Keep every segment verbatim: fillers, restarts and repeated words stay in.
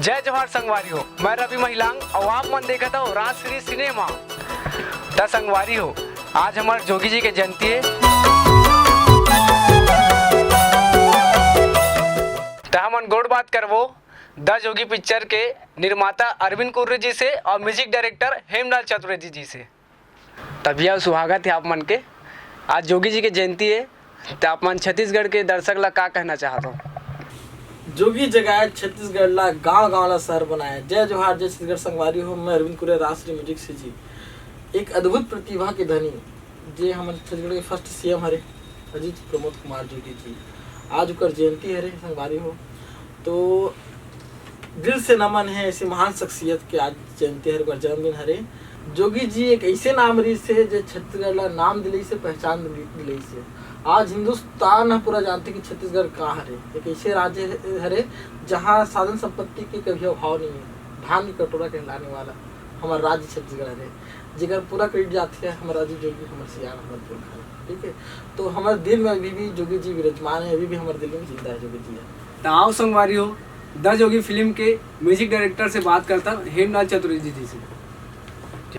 जय जोहार संगवारी हो, मैं रवि महिलांग अउ आप मन देखत हो राजश्री सिनेमा। त संगवारी हो, आज हमर जोगी जी के जयंती हे। त हमन गोठ बात करबो द जोगी पिक्चर के निर्माता अरविंद कुर्रे जी से अउ म्यूजिक डायरेक्टर हेमलाल चतुर्वेदी जी से। त भैया, स्वागत हे आप मन के। आज जोगी जी के जयंती हे, त आप मन छत्तीसगढ़ के दर्शक ला का कहना चाहत हो? जोगी जगाए छत्तीसगढ़ ला, गांव गांव ला शहर बनाए। जय जोहार, जय छत्तीसगढ़ संगवारी हो, मैं अरविंद कुर्रे, राजश्री म्यूजिक से जी। एक अद्भुत प्रतिभा के धनी, जे हमर छत्तीसगढ़ के फर्स्ट सीएम हरे, अजीत प्रमोद कुमार जोगी जी, आज ओकर जयंती हरे संगवारी हो। तो दिल से नमन हे ऐसे महान शख्सियत के, आज जयंती हरे, ओकर जन्मदिन हरे। जोगी जी एक ऐसे नाम रहिस हे, जे छत्तीसगढ़ ला नाम दिलइस हे, पहचान दिलइस हे। आज हिंदुस्तान ह पूरा जानथे कि छत्तीसगढ़ का हरे। एक ऐसे राज्य हरे, जहाँ साधन संपत्ति के कभी अभाव नहीं है, धान के कटोरा कहलाने वाला हमारा राज्य छत्तीसगढ़ हरे, जेकर पूरा क्रेडिट जाथे हमारा राजू जोगी, हमारे सियान, हमारे पुरखा, ठीक है। तो हमारे दिल में अभी भी जोगी जी विराजमान है, अभी भी हमारे दिल में जिंदा है जोगी जी है। त आओ संगवारी हो, द जोगी फिल्म के म्यूजिक डायरेक्टर से बात करथन, हेमलाल चतुर्वेदी जी से।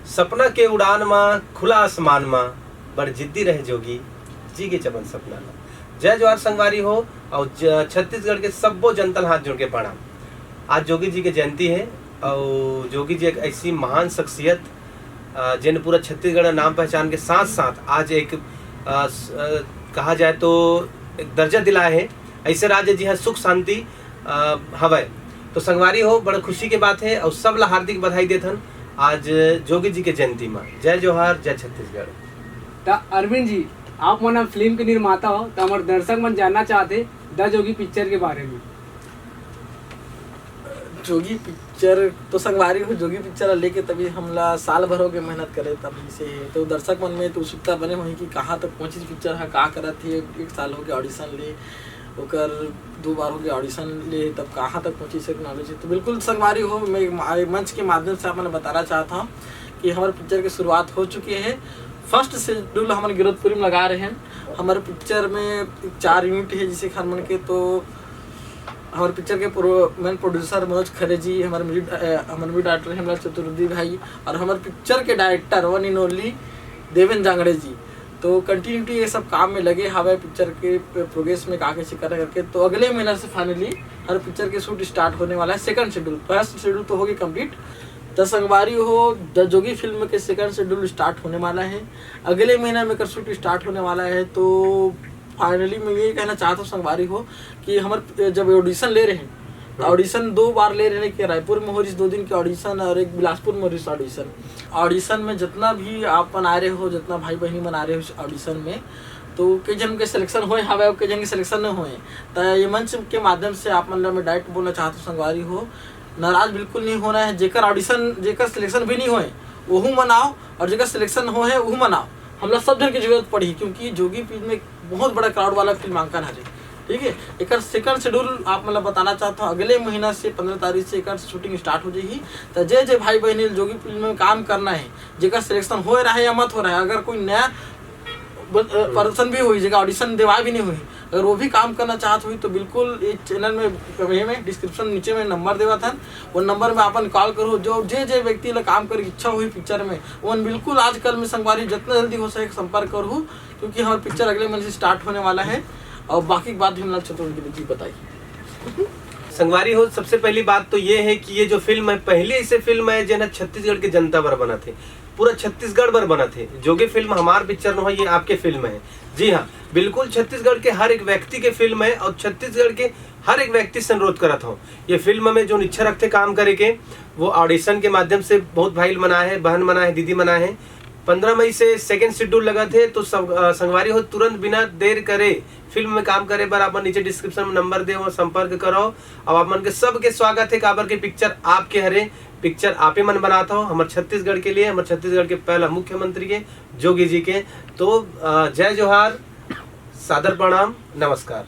सपना के उड़ान मा, खुला आसमान मा, बड़ जिद्दी रहे जोगी, जी के चबन सपना ला। जय जोहार संगवारी हो, अउ ज-, छत्तीसगढ़ के सब्बो जनता ला हाथ जोड़ के प्रणाम। आज जोगी जी के जयंती हे, अउ जोगी जी एक ऐसी महान शख्सियत, अ, जेन पूरा छत्तीसगढ़ नाम पहचान के साथ साथ आज एक, अ, स-, अ, कहा जाए तो एक दर्जा दिलाए हे ऐसे राज्य, जिहाँ सुख शांति, अ, हवय। तो संगवारी हो, बड़ खुशी के बात हे, अउ सब ला हार्दिक बधाई देथन आज जोगी जी के जयंती मा। जय जोहार, जय छत्तीसगढ़। त अरविंद जी, आप मन अब फिल्म के निर्माता हो, त हमर दर्शक मन जानना चाहथे द जोगी पिक्चर के बारे में। जोगी पिक्चर तो संगवारी हो, जोगी पिक्चर ला लेके तभी हमला साल भर हो गए मेहनत करे, तभी से तो दर्शक मन में तो उत्सुकता बने होही कि कहाँ तक पहुँचिस पिक्चर ह, का करत हे। एक साल हो गए ऑडिशन ले, ओकर दो बार हो गए ऑडिशन ले, तब कहाँ तक पहुँचिस हे, knowledge हे। तो बिल्कुल संगवारी हो, मैं मा-, मंच के माध्यम से आप मन ला बताना चाहत हूँ कि हमारे पिक्चर के शुरुआत हो चुके हे। फर्स्ट शेड्यूल हमन गिरौदपुरी में लगा रहे हैं। हमारे पिक्चर में चार यूनिट है, जिसे खान मन के तो हमारे पिक्चर के प्रो-, मेन प्रोड्यूसर मनोज खरे जी, हमारे म्यूजिक, अ, हमारे म्यूजिक डायरेक्टर हेमलाल चतुर्वेदी भाई, और हमारे पिक्चर के director one and only Deven Jangde ji. तो कंटिन्यूटी ये सब काम में लगे हवे पिक्चर के प्रोग्रेस में, का कैसे करना करके। तो अगले महीना से फाइनली हर पिक्चर के शूट स्टार्ट होने वाला है। सेकंड शेड्यूल, फर्स्ट शेड्यूल तो हो गई कंप्लीट। त संगवारी हो, द जोगी फिल्म के सेकंड शेड्यूल स्टार्ट होने वाला है, अगले महीना में एकर शूट स्टार्ट होने वाला है। तो फाइनली मैं ये कहना चाहता हूँ संगवारी हो कि हमर जब ऑडिशन ले रहे हैं, तो ऑडिशन दो बार ले रहे हैं, कि रायपुर में हो रही दो दिन के ऑडिशन और एक बिलासपुर में हो रही ऑडिशन। ऑडिशन में जितना भी आप मन आ रहे हो, जितना भाई बहनी मन आ रहे हो ऑडिशन में, तो कई जन के सिलेक्शन होए हवे और कई जन के सिलेक्शन नहीं होए। तो ये मंच के माध्यम से आप मन ला मैं डायरेक्ट बोलना चाहता हूँ संगवारी हो, नाराज बिल्कुल नहीं होना है। जेकर ऑडिशन, जेकर सिलेक्शन भी नहीं होए, वहू मन आओ, और जेकर सिलेक्शन होए, वहू मन आओ। हमला सब जन की जरूरत पड़ी, क्योंकि जोगी फिल्म एक बहुत बड़ा क्राउड वाला फिल्मांकन हरे, ठीक है। एकर सेकंड शेड्यूल आप मन ला बताना चाहता हूँ, अगले महीना से पंद्रह तारीख से एकर शूटिंग स्टार्ट हो जाही। तो जे जे भाई बहनी जोगी फिल्म में काम करना है, जेकर सिलेक्शन हो रहा है या मत हो रहा है, अगर कोई नया ब-, अ, पर्सन भी हुई, जेकर ऑडिशन देवा भी नहीं हुई, अगर वो भी काम करना चाहत हुई, तो बिल्कुल ये चैनल में, ये में डिस्क्रिप्शन नीचे में नंबर देवा था, वो नंबर में अपन कॉल करो। जो जे जे व्यक्ति ला काम करे की इच्छा हुई पिक्चर में, वो बिल्कुल आजकल में संगवारी जितना जल्दी हो सके संपर्क करू, क्योंकि हमारा पिक्चर अगले महीने से स्टार्ट होने वाला है। और बाकी की बात भीमलाल चतुर्वेदी जी बताइए। संगवारी हो, सबसे पहली बात तो ये है कि ये जो फिल्म है, पहली ऐसे फिल्म है जेन ह छत्तीसगढ़ के जनता बर बनत हे, पूरा छत्तीसगढ़ बर बनत हे। जोगी फिल्म हमार पिक्चर नो है, ये आपके फिल्म है। जी हाँ, बिल्कुल छत्तीसगढ़ के हर एक व्यक्ति के फिल्म है और छत्तीसगढ़ के हर एक व्यक्ति से अनुरोध करत हूँ, ये फिल्म में जो इच्छा रखते काम करे के, वो ऑडिशन के माध्यम से बहुत भाई मन आए हैं, बहन मन आए हैं, दीदी मन आए हैं। पंद्रह मई से सेकंड शेड्यूल लगत हे, तो सब, अ, संगवारी हो, तुरंत बिना देर करे फिल्म में काम करे बर आप मन नीचे डिस्क्रिप्शन में नंबर दे, वो संपर्क करो। अब आप मन के सबके स्वागत है, काबर के पिक्चर आपके हरे, पिक्चर आपे मन बनात हो, हमर छत्तीसगढ़ के लिए, हमर छत्तीसगढ़ के पहला मुख्यमंत्री के, जोगी जी के। तो, अ, जय जोहार, सादर प्रणाम, नमस्कार।